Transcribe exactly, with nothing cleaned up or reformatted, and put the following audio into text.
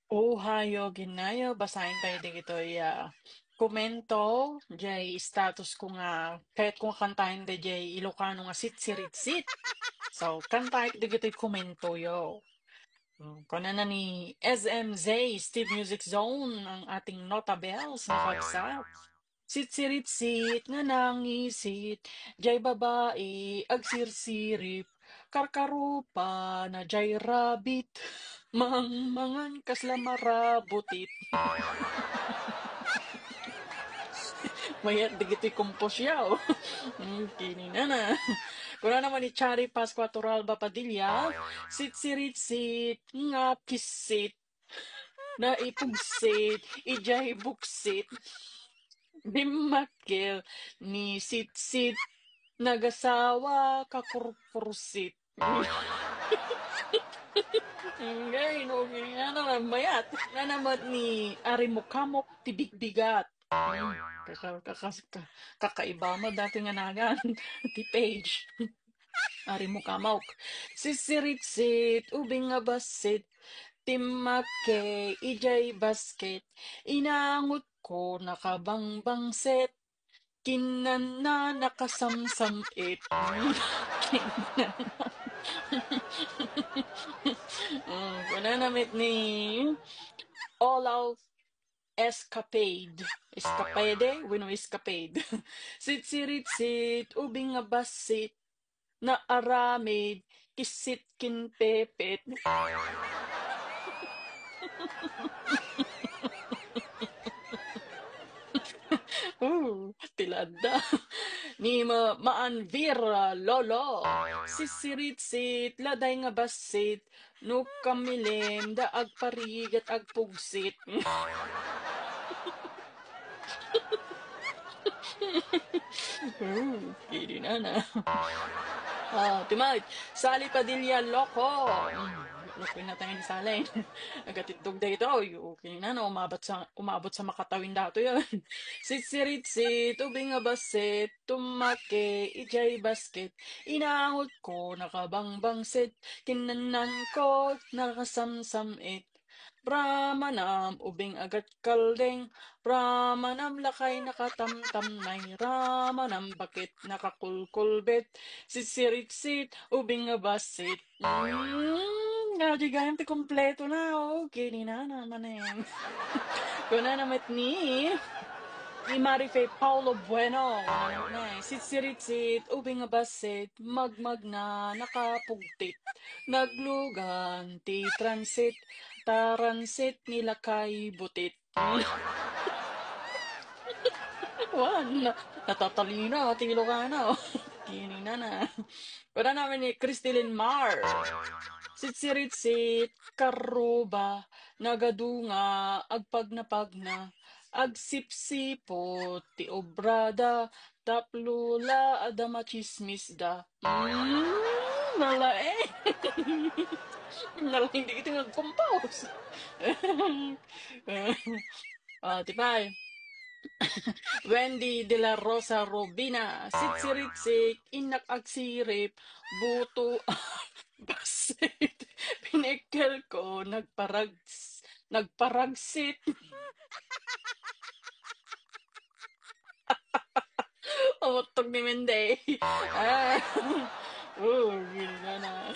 Uhayo, ginayo, basaen tayo dagitoy, ah, komento, jay status ko nga, kayat ko nga kantaen da jay Ilocano nga sitsiritsit. So, kantaek dagitoy komento yo. Mm, kunana ni S M Z, Steve Music Zone, ang ating notables na bagsak. Sitsiritsit nga nangisit, jay babai agsirsirip, karkarupa na jay rabbit, mangmangan kasla marabutit. Mayat dagiti komposyaw. Mm, kininana. Kuna naman ni Chari Pascua Toralba Padilla, sitsiritsit nga kissit. Naipugsit, ijay buksit. Dimmakkel, ni sitsit. Nagasawa, kakurkursit. Ngay, no, ano, mayat. Nanamat ni Arimukamok ti bigbigat. Kaka-, kaka-, ka-, kakaiba mo dati nga nagan. Ti page. Arimukamok. Sisiritsit, ubing nga bassit. Timmakke, ijay basket. Inangutko, nakabangbangset. Kinanna, nakasamsam-it. Kinanna. Mm, kuna namit ni Olaw Escapade. Escapade? Wenno escapade. Sitsiritsit, ubing nga bassit. Naaramid, kissit ken pepet. Uh, tilada. Ni ma-, maanvir, ah, lolo. Sisiritsit, laday nga bassit. No kamilim, da agparigat, agpugsit. Hmm, kini na na. Ah, timay, Sally Padilla, loko. Hmm, loko na tayo ni Sally. Agatiddog da ito. Oy, okay na, no? Umabot sa, umabot sa makatawin dato yun. Sitsiritsit, ubing nga bassit, tumake, ijay basket. Inangutko, nakabangbangsit. Kinananko, nakasamsam-it. Ramanam, ubing agat kaldeng. Ramanam, lakay nakatamtamnay. Ramanam, bakit nakakulkulbet. Sitsiritsit, ubing nga bassit. Mm, nga di gayam ti kompleto na, oh, kini na naman eh. Kuna na met ni, ni Marife Paulo Bueno. Kuna na met ni, sitsiritsit, ubing nga bassit, magmagna, nakapugtit. Naglugan, ti transit, taransit, ni lakay butit. Wan, natatalina, ti Ilocano. Kini na na. Kuna namin ni Christilyn Mar. Sitsiritsit, karuba, nagadunga, agpagnapagna, agsipsipot, ti obrada, tapno la, adda machismisda. Mm, nalaing. Nalaing di kita nag-compose. Ah, ti pay. Wendy de la Rosa Robina, sitsiritsit, innak agsirip, buto, basit, pinikkel ko, nagparags-, nagparagsit. Umuttog ni Mende. Ah. Oh, gina na.